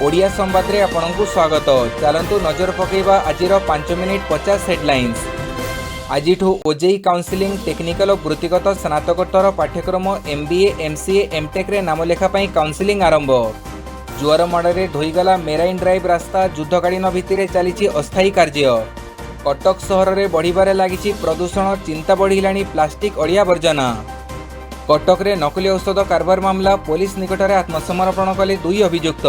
ଓଡ଼ିଆ ସମ୍ବାଦରେ ଆପଣଙ୍କୁ ସ୍ୱାଗତ। ଚାଲନ୍ତୁ ନଜର ପକାଇବା ଆଜିର 5 ମିନିଟ୍ 50 ହେଡଲାଇନ୍ସ। ଆଜିଠୁ ଓଜେଇଇ କାଉନସିଲିଂ। ଟେକ୍ନିକାଲ ଓ ବୃତ୍ତିଗତ ସ୍ନାତକୋତ୍ତର ପାଠ୍ୟକ୍ରମ ଏମ୍ବିଏ, ଏମ୍ସିଏ, ଏମ୍ଟେକ୍ରେ ନାମଲେଖା ପାଇଁ କାଉନସିଲିଂ ଆରମ୍ଭ। ଜୁଆର ମାଡ଼ରେ ଧୋଇଗଲା ମେରାଇନ୍ ଡ୍ରାଇଭ୍ ରାସ୍ତା। ଯୁଦ୍ଧକାଳୀନ ଭିତ୍ତିରେ ଚାଲିଛି ଅସ୍ଥାୟୀ କାର୍ଯ୍ୟ। କଟକ ସହରରେ ବଢ଼ିବାରେ ଲାଗିଛି ପ୍ରଦୂଷଣ। ଚିନ୍ତା ବଢ଼ିଲାଣି ପ୍ଲାଷ୍ଟିକ୍ ଅଳିଆ ଆବର୍ଜନା। କଟକରେ ନକଲି ଔଷଧ କାରବାର ମାମଲା। ପୋଲିସ ନିକଟରେ ଆତ୍ମସମର୍ପଣ କଲେ ଦୁଇ ଅଭିଯୁକ୍ତ।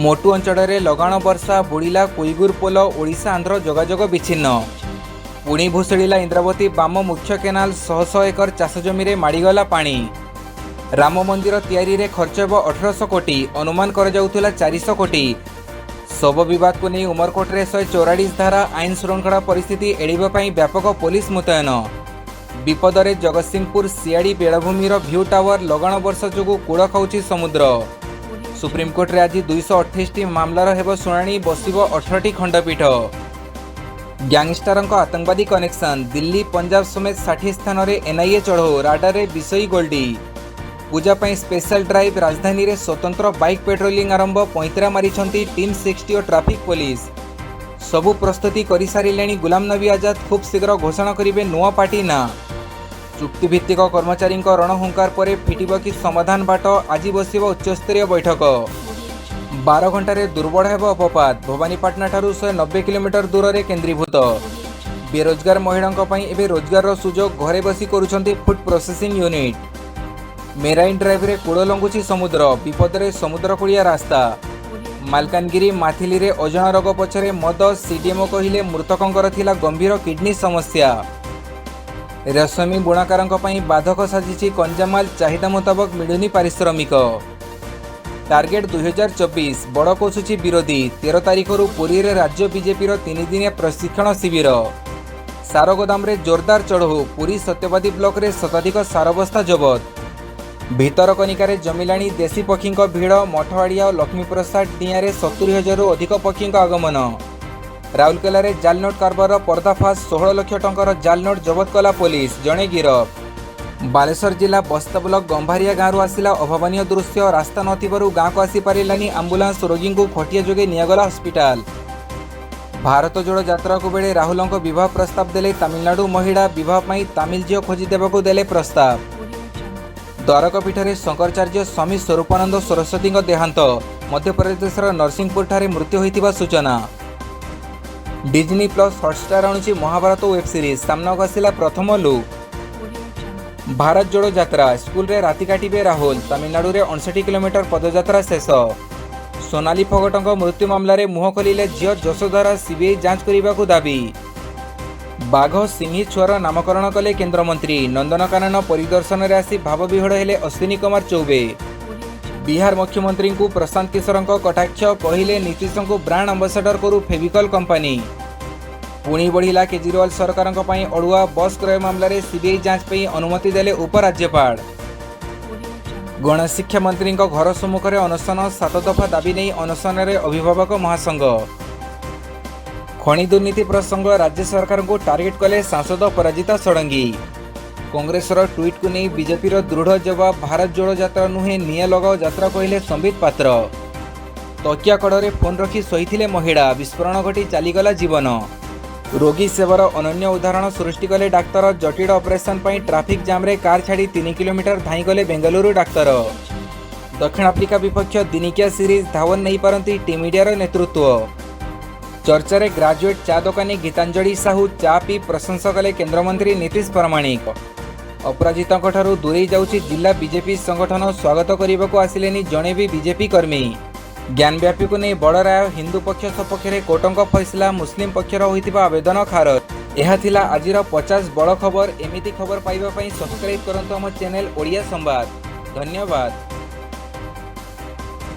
ମୋଟୁ ଅଞ୍ଚଳରେ ଲଗାଣ ବର୍ଷା। ବୁଡ଼ିଲା କୁଇଗୁର ପୋଲ। ଓଡ଼ିଶା ଆନ୍ଧ୍ର ଯୋଗାଯୋଗ ବିଚ୍ଛିନ୍ନ। ପୁଣି ଭୁଶୁଡ଼ିଲା ଇନ୍ଦ୍ରାବତୀ ବାମ ମୁଖ୍ୟ କେନାଲ। ଶହ ଶହ ଏକର ଚାଷ ଜମିରେ ମାଡ଼ିଗଲା ପାଣି। ରାମ ମନ୍ଦିର ତିଆରିରେ ଖର୍ଚ୍ଚ ହେବ 1800 କୋଟି, ଅନୁମାନ କରାଯାଉଥିଲା 400 କୋଟି। ଶବ ବିବାଦକୁ ନେଇ ଉମରକୋଟରେ 144 ଧାରା। ଆଇନ ଶୃଙ୍ଖଳା ପରିସ୍ଥିତି ଏଡ଼ାଇବା ପାଇଁ ବ୍ୟାପକ ପୋଲିସ ମୁତୟନ। ବିପଦରେ ଜଗତସିଂହପୁର ସିଆଡ଼ି ବେଳାଭୂମିର ଭ୍ୟୁ ଟାୱାର। ଲଗାଣ ବର୍ଷା ଯୋଗୁଁ କୂଳ ଖାଉଛି ସମୁଦ୍ର। ସୁପ୍ରିମକୋର୍ଟରେ ଆଜି 228ଟି ମାମଲାର ହେବ ଶୁଣାଣି। ବସିବ 18ଟି ଖଣ୍ଡପୀଠ। ଗ୍ୟାଙ୍ଗଷ୍ଟରଙ୍କ ଆତଙ୍କବାଦୀ କନେକ୍ସନ। ଦିଲ୍ଲୀ, ପଞ୍ଜାବ ସମେତ 60 ସ୍ଥାନରେ ଏନ୍ଆଇଏ ଚଢ଼ଉ। ରାଡାରରେ ବିଷୟୀ ଗୋଲ୍ଡି। ପୂଜା ପାଇଁ ସ୍ପେଶାଲ ଡ୍ରାଇଭ୍। ରାଜଧାନୀରେ ସ୍ୱତନ୍ତ୍ର ବାଇକ୍ ପେଟ୍ରୋଲିଂ ଆରମ୍ଭ। ପଇଁତରା ମାରିଛନ୍ତି ଟିମ୍ 60 ଓ ଟ୍ରାଫିକ୍ ପୋଲିସ। ସବୁ ପ୍ରସ୍ତୁତି କରିସାରିଲେଣି ଗୁଲାମ ନବୀ ଆଜାଦ। ଖୁବ୍ ଶୀଘ୍ର ଘୋଷଣା କରିବେ ନୂଆ ପାର୍ଟି ନାଁ। ଚୁକ୍ତିଭିତ୍ତିକ କର୍ମଚାରୀଙ୍କ ରଣହୁଙ୍କାର ପରେ ଫିଟିବ କି ସମାଧାନ ବାଟ? ଆଜି ବସିବ ଉଚ୍ଚସ୍ତରୀୟ ବୈଠକ। 12 ଘଣ୍ଟାରେ ଦୁର୍ବଳ ହେବ ଅବପାତ। ଭବାନୀପାଟଣାଠାରୁ 190 କିଲୋମିଟର ଦୂରରେ କେନ୍ଦ୍ରୀଭୂତ। ବେରୋଜଗାର ମହିଳାଙ୍କ ପାଇଁ ଏବେ ରୋଜଗାରର ସୁଯୋଗ। ଘରେ ବସି କରୁଛନ୍ତି ଫୁଡ୍ ପ୍ରୋସେସିଂ ୟୁନିଟ୍। ମେରାଇନ୍ ଡ୍ରାଇଭ୍ରେ କୂଳ ଲଙ୍ଘୁଛି ସମୁଦ୍ର। ବିପଦରେ ସମୁଦ୍ରକୂଳିଆ ରାସ୍ତା। ମାଲକାନଗିରି ମାଥିଲିରେ ଅଜଣା ରୋଗ ପଛରେ ମଦ। ସିଡିଏମ୍ଓ କହିଲେ, ମୃତକଙ୍କର ଥିଲା ଗମ୍ଭୀର କିଡନୀ ସମସ୍ୟା। ରେଶମୀ ବୁଣାକାରଙ୍କ ପାଇଁ ବାଧକ ସାଜିଛି କଞ୍ଚାମାଲ। ଚାହିଦା ମୁତାବକ ମିଳୁନି ପାରିଶ୍ରମିକ। ଟାର୍ଗେଟ୍ 2024, ବଡ଼ କଷୁଛି ବିରୋଧୀ। 13 ତାରିଖରୁ ପୁରୀରେ ରାଜ୍ୟ ବିଜେପିର 3 ଦିନିଆ ପ୍ରଶିକ୍ଷଣ ଶିବିର। ସାର ଗୋଦାମରେ ଜୋରଦାର ଚଢ଼ଉ। ପୁରୀ ସତ୍ୟବାଦୀ ବ୍ଲକରେ ଶତାଧିକ ସାର ବସ୍ତା ଜବତ। ଭିତରକନିକାରେ ଜମିଲାଣି ଦେଶୀ ପକ୍ଷୀଙ୍କ ଭିଡ଼। ମଠଆଡ଼ିଆ ଓ ଲକ୍ଷ୍ମୀପ୍ରସାଦ ଡିଆଁରେ 70,000ରୁ ଅଧିକ ପକ୍ଷୀଙ୍କ ଆଗମନ। ରାଉରକେଲାରେ ଜାଲ ନୋଟ୍ କାରବାରର ପର୍ଦ୍ଦାଫାଶ। 16 ଲକ୍ଷ ଟଙ୍କାର ଜାଲ ନୋଟ୍ ଜବତ କଲା ପୋଲିସ। ଜଣେ ଗିରଫ। ବାଲେଶ୍ୱର ଜିଲ୍ଲା ବସ୍ତା ବ୍ଲକ ଗମ୍ଭାରିଆ ଗାଁରୁ ଆସିଲା ଅଭାବନୀୟ ଦୃଶ୍ୟ। ରାସ୍ତା ନଥିବାରୁ ଗାଁକୁ ଆସିପାରିଲାନି ଆମ୍ବୁଲାନ୍ସ। ରୋଗୀଙ୍କୁ ଖଟିଆ ଯୋଗେ ନିଆଗଲା ହସ୍ପିଟାଲ। ଭାରତ ଯୋଡ଼ ଯାତ୍ରାକୁ ବେଳେ ରାହୁଲଙ୍କ ବିବାହ ପ୍ରସ୍ତାବ ଦେଲେ ତାମିଲନାଡୁ ମହିଳା। ବିବାହ ପାଇଁ ତାମିଲ ଝିଅ ଖୋଜି ଦେବାକୁ ଦେଲେ ପ୍ରସ୍ତାବ। ଦ୍ୱାରକାପୀଠରେ ଶଙ୍କରାଚାର୍ଯ୍ୟ ସ୍ୱାମୀ ସ୍ୱରୂପାନନ୍ଦ ସରସ୍ୱତୀଙ୍କ ଦେହାନ୍ତ। ମଧ୍ୟପ୍ରଦେଶର ନରସିଂହପୁରଠାରେ ମୃତ୍ୟୁ ହୋଇଥିବା ସୂଚନା। ଡିଜନି ପ୍ଲସ୍ ହଟଷ୍ଟାର ଆଣୁଛି ମହାଭାରତ ୱେବ୍ ସିରିଜ୍। ସାମ୍ନାକୁ ଆସିଲା ପ୍ରଥମ ଲୁକ୍। ଭାରତ ଯୋଡ଼ ଯାତ୍ରା ସ୍କୁଲରେ ରାତି କାଟିବେ ରାହୁଲ। ତାମିଲନାଡୁରେ 59 କିଲୋମିଟର ପଦଯାତ୍ରା ଶେଷ। ସୋନାଲି ଫୋଗଟଙ୍କ ମୃତ୍ୟୁ ମାମଲାରେ ମୁହଁ ଖୋଲିଲେ ଝିଅ ଯଶୋଧରା। ସିବିଆଇ ଯାଞ୍ଚ କରିବାକୁ ଦାବି। ବାଘ ସିଂହୀ ଛୁଆର ନାମକରଣ କଲେ କେନ୍ଦ୍ରମନ୍ତ୍ରୀ। ନନ୍ଦନକାନନ ପରିଦର୍ଶନରେ ଆସି ଭାବବିହ୍ୱଳ ହେଲେ ଅଶ୍ୱିନୀ କୁମାର ଚୌବେ। ବିହାର ମୁଖ୍ୟମନ୍ତ୍ରୀଙ୍କୁ ପ୍ରଶାନ୍ତ କିଶୋରଙ୍କ କଟାକ୍ଷ। କହିଲେ, ନୀତିଶଙ୍କୁ ବ୍ରାଣ୍ଡ ଆମ୍ବାସାଡର କରୁ ଫେଭିକଲ କମ୍ପାନୀ। ପୁଣି ବଢ଼ିଲା କେଜରିୱାଲ ସରକାରଙ୍କ ପାଇଁ ଅଡ଼ୁଆ। ବସ୍ କ୍ରୟ ମାମଲାରେ ସିବିଆଇ ଯାଞ୍ଚ ପାଇଁ ଅନୁମତି ଦେଲେ ଉପରାଜ୍ୟପାଳ। ଗଣଶିକ୍ଷା ମନ୍ତ୍ରୀଙ୍କ ଘର ସମ୍ମୁଖରେ ଅନଶନ। ସାତ ଦଫା ଦାବି ନେଇ ଅନଶନରେ ଅଭିଭାବକ ମହାସଂଘ। ଖଣି ଦୁର୍ନୀତି ପ୍ରସଙ୍ଗ। ରାଜ୍ୟ ସରକାରଙ୍କୁ ଟାର୍ଗେଟ କଲେ ସାଂସଦ ଅପରାଜିତା ଷଡ଼ଙ୍ଗୀ। କଂଗ୍ରେସର ଟ୍ୱିଟ୍କୁ ନେଇ ବିଜେପିର ଦୃଢ଼ ଜବାବ। ଭାରତ ଯୋଡ଼ ଯାତ୍ରା ନୁହେଁ, ନିଆଁ ଲଗାଓ ଯାତ୍ରା କହିଲେ ସମ୍ବିତ ପାତ୍ର। ତକିଆ କଡ଼ରେ ଫୋନ୍ ରଖି ଶୋଇଥିଲେ ମହିଳା। ବିସ୍ଫୋରଣ ଘଟି ଚାଲିଗଲା ଜୀବନ। ରୋଗୀ ସେବାର ଅନନ୍ୟ ଉଦାହରଣ ସୃଷ୍ଟି କଲେ ଡାକ୍ତର। ଜଟିଳ ଅପରେସନ ପାଇଁ ଟ୍ରାଫିକ୍ ଜାମ୍ରେ କାର୍ ଛାଡ଼ି 3 କିଲୋମିଟର ଧାଇଁଗଲେ ବେଙ୍ଗାଲୁରୁ ଡାକ୍ତର। ଦକ୍ଷିଣ ଆଫ୍ରିକା ବିପକ୍ଷ ଦିନିକିଆ ସିରିଜ୍। ଧାୱନ ନେଇପାରନ୍ତି ଟିମ୍ ଇଣ୍ଡିଆର ନେତୃତ୍ୱ। ଚର୍ଚ୍ଚାରେ ଗ୍ରାଜୁଏଟ୍ ଚା ଦୋକାନୀ ଗୀତାଞ୍ଜଳି ସାହୁ। ଚା ପିଇ ପ୍ରଶଂସା କଲେ କେନ୍ଦ୍ରମନ୍ତ୍ରୀ ନୀତିଶ ପରମାଣିକ। ଅପରାଜିତାଙ୍କଠାରୁ ଦୂରେଇ ଯାଉଛି ଜିଲ୍ଲା ବିଜେପି ସଂଗଠନ। ସ୍ୱାଗତ କରିବାକୁ ଆସିଲେନି ଜଣେ ବି ବିଜେପି କର୍ମୀ। ଜ୍ଞାନବ୍ୟାପୀକୁ ନେଇ ବଡ଼ ରାୟ। ହିନ୍ଦୁ ପକ୍ଷ ସପକ୍ଷରେ କୋର୍ଟଙ୍କ ଫଇସଲା। ମୁସଲିମ ପକ୍ଷର ହୋଇଥିବା ଆବେଦନ ଖାରଜ। ଏହା ଥିଲା ଆଜିର 50 ବଡ଼ ଖବର। ଏମିତି ଖବର ପାଇବା ପାଇଁ ସବସ୍କ୍ରାଇବ୍ କରନ୍ତୁ ଆମ ଚ୍ୟାନେଲ ଓଡ଼ିଆ ସମ୍ବାଦ। ଧନ୍ୟବାଦ।